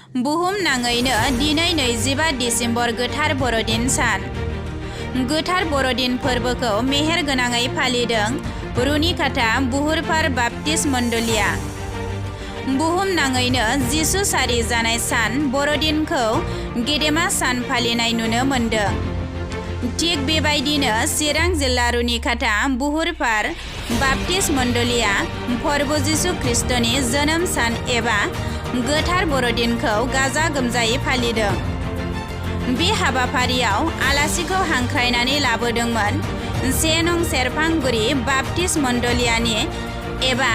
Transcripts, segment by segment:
बुहुम नाङैनो दिनै 25 डिसेम्बर गोथार बर'दिन सान। गोथार बर'दिन फोरबोखौ मेहेर गोनाङै फालिदों रुनिकाटा बुहुरपार बाप्टिस्ट मण्डलिया। बुहुम नाङैनो जिसु सारि जानाय सान बर'दिनखौ गेदेमा सान फालिनाय नुनो मोन्दों। थिग बेबायदिनो चिरां जिल्ला रुनिकाटा बुहुरपार बाप्टिस्ट मण्डलिया प्रभु जिसु ख्रिस्टनि जोनोम सान एबा गोथार बर'दिनखौ गाजा गोमजायै फालिदों। बे हाबाफारियाव आलासिखौ हांख्रायनानै लाबोदोंमोन 1 नं सेरफांगुरि बाप्टिस्ट मण्डलियानि एबा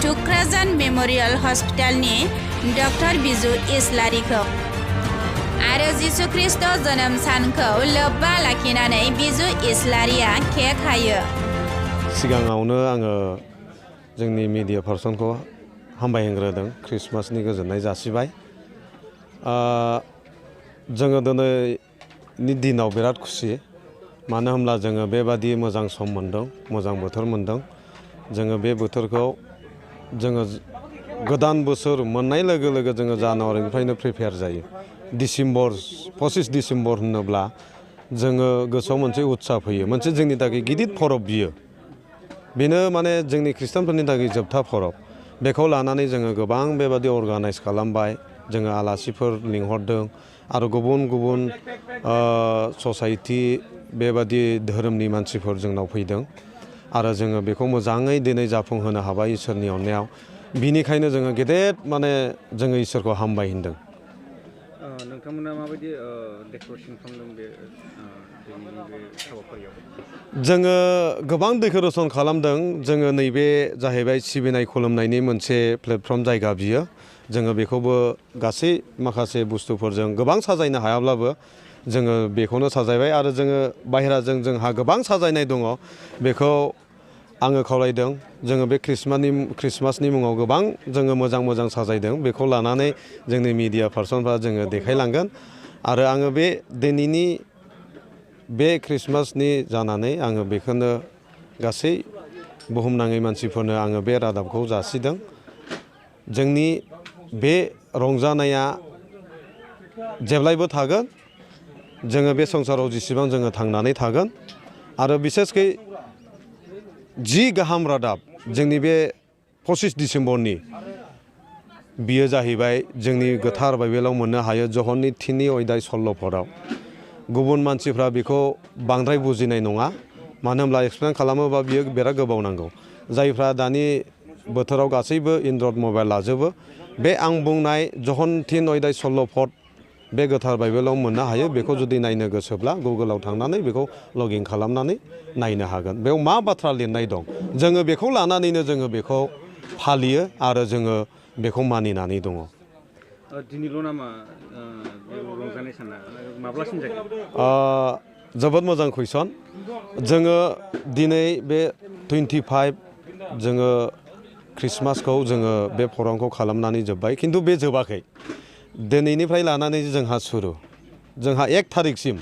थुक्राझार मेम'रियेल हस्पिटालनि डक्टर बिजु इस्लारिखौ आरो जिसु ख्रिस्ट जोनोम सानखौ लोब्बा लाखिनानै बिजु इस्लारिया केक हायो। सिगाङावनो आङो जोंनि मिडिया पार्सनखौ हामबायहोग्रोदों, ख्रिस्टमासनि गोजोननाय जासिबाय। जोङो दिनैनि दिनाव बिराद खुसि, मानो होनब्ला जोङो बेबादि मोजां सम मोन्दों, मोजां बोथोर मोन्दों। जोङो बे बोथोरखौ जोङो गोदान बोसोर मोननाय लोगो लोगो जोङो जानुवारिनिफ्रायनो प्रिपेयार जायो। 25 डिसेम्बर होनोब्ला जोङो गोसोआव मोनसे उत्साह फैयो, मोनसे जोंनि थाखाय गिदिर फरब बियो। बेनो माने जोंनि ख्रिस्टानफोरनि थाखाय जोबथा फरब। बेखौ लानानै जोङो गोबां बेबादि अर्गानाइज खालामबाय, जोङो आलासिफोर लिंहरदों आरो गुबुन गुबुन ससाइटि बेबादि धोरोमनि मानसिफोर जोंनाव फैदों आरो जोङो बेखौ मोजाङै दिनै जाफुंहोनो हाबाय इसोरनि अननायाव। बिनिखायनो जोङो गेदेर माने जोङो इसोरखौ हामबाय होनदों। नोंथांमोना माबायदि डेक'रेसन खालामदों बे हाबाफारियाव? जोङो गोबां डेक'रेसन खालामदों। जोङो नैबे जाहैबाय सिबिनाय खुलुमनायनि मोनसे प्लेटफर्म जायगा बियो। जोङो बेखौबो गासै माखासे बुस्थुफोरजों गोबां साजायनो हायाब्लाबो जोङो बेखौनो साजायबाय आरो जोङो बाहेराजों जोंहा गोबां साजायनाय दङ। बेखौ आङो खावलायदों, जोङो बे ख्रिस्टमासनि मुङाव गोबां जोङो मोजां मोजां साजायदों। बेखौ लानानै जोंनि मिडिया पार्सनफ्रा जोङो देखायलांगोन आरो आङो बे दिनैनि बे ख्रिस्टमासनि जानानै आङो बेखौनो गासै बुहुमनाङै मानसिफोरनो आङो बे रादाबखौ जासिदों। जोंनि बे रंजानाया जेब्लायबो थागोन। जोङो बे संसाराव जेसेबां जोङो थांनानै थागोन आरो बिसेसकै जि गाहाम रादाब जोंनि बे 25 डिसेम्बरनि बियो जाहैबाय जोंनि गोथार बाइबेलाव मोननो हायो जहननि 3 अध्याय 16 पदआव। गुबुन मानसिफ्रा बेखौ बांद्राय बुजिनाय नङा, मानो होनब्ला एक्सप्लेन खालामोबा बियो बिराद गोबाव नांगौ। जायफ्रा दानि बोथोराव गासैबो एन्ड्रइड मबाइल लाजोबो, बे आं बुंनाय जहन 3 अध्याय 16 पद बे गोथार बाइबेलाव मोननो हायो। बेखौ जुदि नायनो गोसोब्ला गुगोलाव थांनानै बेखौ लगइन खालामनानै नायनो हागोन। बेयाव मा बाथ्रा लिरनाय दं, जोङो बेखौ लानानैनो जोङो बेखौ फालियो आरो जोङो बेखौ मानिनानै दङ। दिनैल' नामा रंजानाय साना, माब्लासिम जागोन? जोबोद मोजां कुइसन। जोङो दिनै बे 25 जोङो ख्रिस्टमासखौ जोङो बे प्रग्रामखौ खालामनानै जोब्बाय, खिन्थु बे जोबाखै। दिनैनिफ्राय लानानै जोंहा सुरु, जोंहा 1 थारिखसिम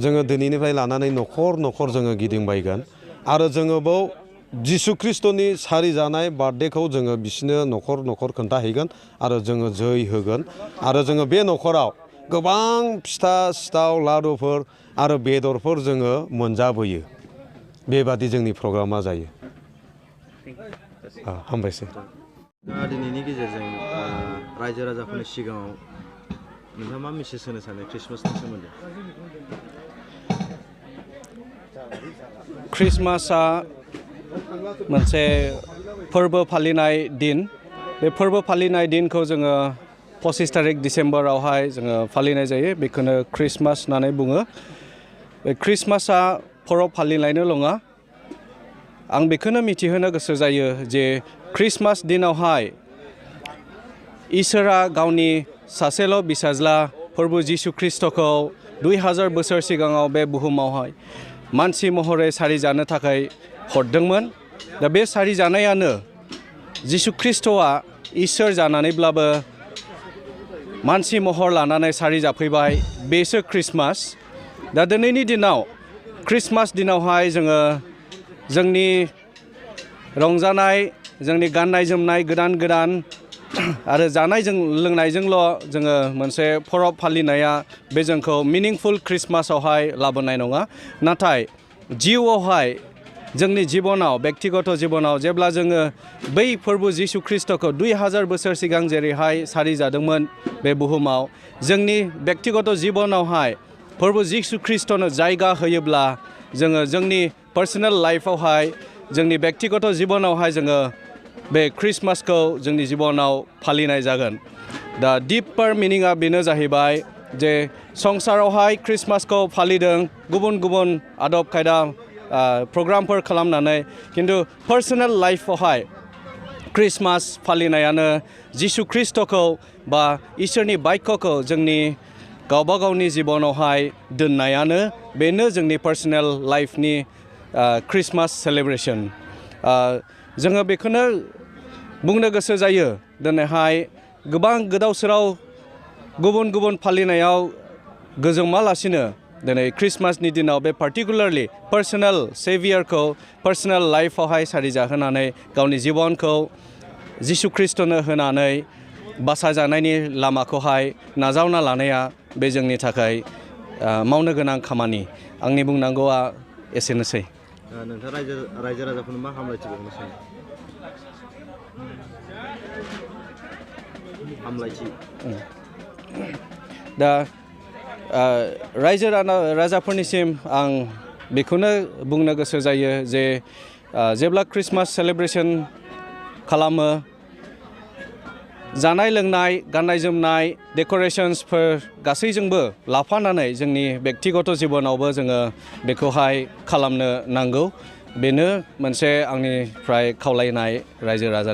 जोङो दिनैनिफ्राय लानानै न'खर न'खर जोङो गिदिंबायगोन आरो जोङो बाव जिसु ख्रिस्टनि सारि जानाय बार्थडेखौ जोङो बिसिनो न'खर न'खर खोन्थाहैगोन आरो जोङो जै होगोन आरो जोङो बे न'खराव गोबां फिथा सिथाव लारुफोर आरो बेदरफोर जोङो मोनजाबोयो। बेबादि जोंनि प्रग्रामा जायो। हामबायसै। दिनैनि गेजेरजों रायजो राजाफोरनि सिगाङाव नोंथाङा मा मेसेज होनो सानो ख्रिस्टमासनि सोमोन्दै? ख्रिस्टमासआ मोनसे फोरबो फालिनाय दिन। बे फोरबो फालिनाय दिनखौ जोङो 25 डिसेम्बरावहाय जोङो फालिनाय जायो। बेखौनो ख्रिस्टमास होननानै बुङो। बे ख्रिस्टमासआ फोरबो फालिनायल' नङा, आं बेखौनो मिथिहोनो गोसो जायो जे ख्रिस्टमास दिनावहाय इसोरा गावनि सासेल' फिसाज्ला प्रभु जिसु ख्रिस्टखौ 2000 बोसोर सिगाङाव बे बुहुमावहाय मानसि महरै सारि जानो थाखाय हरदोंमोन। दा बे सारि जानायानो जिसु ख्रिस्टआ इसोर जानानैब्लाबो मानसि महर लानानै सारि जाफैबाय, बेसो ख्रिस्टमास। दा दिनैनि दिनाव ख्रिस्टमास दिनावहाय जोङो जोंनि रंजानाय, जोंनि गाननाय जोमनाय गोदान गोदान आरो जानायजों लोंनायजोंल' जोङो मोनसे फरब फालिनाया बे जोंखौ मिनिंफुल ख्रिस्टमासावहाय लाबोनाय नङा नाथाय जिउआवहाय जोंनि जिबनाव बेक्तिगत जिबनाव जेब्ला जोङो बै फोरबो जिशु ख्रिस्टखौ 2000 बोसोर सिगां जेरैहाय सारि जादोंमोन बे बुहुमाव जोंनि बेक्तिगत जिबनावहाय फोरबो जिशु ख्रिस्टनो जायगा होयोब्ला जोङो जोंनि पार्सनेल लाइफआवहाय जोंनि बेक्तिगत जिबनावहाय जोङो बे ख्रिस्टमासखौ जोंनि जिबनाव फालिनाय जागोन दा डिपार मिनिङा बेनो जाहैबाय जे संसारावहाय ख्रिस्टमासखौ फालिदों गुबुन गुबुन आदब खायदा प्रग्रामफोर खालामनानै खिन्थु पार्सनेल लाइफआवहाय ख्रिस्टमास फालिनायानो जिशु ख्रिस्टखौ बा इसोरनि बाक्यखौ जोंनि गावबा गावनि जिबनावहाय दोननायानो बेनो जोंनि पार्सनेल लाइफनि ख्रिस्टमास सेलेब्रेसन जोङो बेखौनो बुंनो गोसो जायो दिनैहाय गोबां गोदाव सोराव गुबुन गुबुन फालिनायाव गोजोमालासिनो दिनै ख्रिस्टमासनि दिनाव बे पार्टिकुलारलि पार्सनेल सेभियारखौ पार्सनेल लाइफआवहाय सारि जाहोनानै गावनि जिबनखौ जिशु ख्रिस्टनो होनानै बासायजानायनि लामाखौहाय नाजावना लानाया बे जोंनि थाखाय मावनो गोनां खामानि आंनि बुंनांगौआ एसेनोसै नोंथाङा रायजो राजाफोरनो मा हामलायथि बावनो सानो हामलायथि दा रायजो राजाफोरनिसिम आं बेखौनो बुंनो गोसो जायो जे जेब्ला ख्रिस्टमास सेलेब्रेसन खालामो जानाय लोंनाय गाननाय जोमनाय डेक'रेशन्सफोर गासैजोंबो लाफानानै जोंनि बेक्तिगत जिबनावबो जोङो बेखौहाय खालामनो नांगौ बेनो मोनसे आंनिफ्राय खावलायनाय रायजो राजा